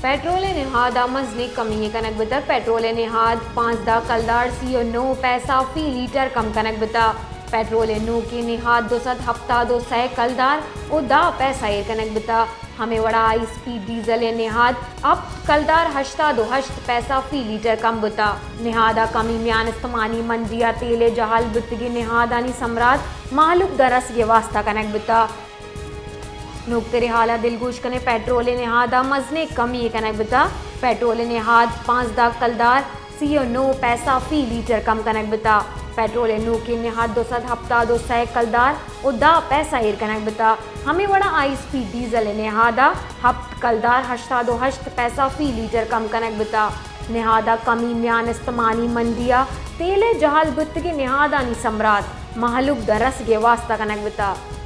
پیٹرول ءِ نہاد ءَ مزنیں کمی یے کنگ بوتگ۔ پیٹرول ءِ نہاد پانزدہ کلدار سی ءُ نو پیسہ فی لیٹر کم کنگ بوتگ۔ پیٹرول ءِ نوکیں نہاد دو سد ہپتاد ءُ سئے کلدار ءُ دہ پیسہ ایر کنگ بوتگ۔ ہمے وڑا ہائی اسپیڈ ڈیزل ءِ نہاد ہپت کلدار ہشتاد ءُ ہشت پیسہ فی لیٹر کم بوتگ۔ نہاد ءِ کمی میان استمانی منڈی ءَ تیل ءِ جہل بوتگیں نہادانی سمرات مہلوک ءَ رسگ ءِ واستہ کنگ بوتگ۔ نوکتریں ہال ءَ دلگوش کنیں، پیٹرول ءِ نہاد ءَ مزنیں کمی یے کنگ بوتگ۔ پیٹرول ءِ نہاد پانزدہ کلدار سی ءُ نو پیسہ فی لیٹر کم کنگ بوتگ۔ پیٹرول ءِ نوکیں نہاد دو سد ہپتاد ءُ سئے کلدار ءُ دہ پیسہ ایر کنگ بوتگ۔ ہمے وڑا ہائی اسپیڈ ڈیزل ءِ نہاد ءَ ہپت کلدار ہشتاد ءُ ہشت پیسہ فی لیٹر کم کنگ بوتگ۔ نہاد ءِ کمی میان استمانی منڈی ءَ تیل ءِ جہل بوتگیں نہادانی سمرات مہلوک ءَ رسگ ءِ واستہ کنگ بوتگ۔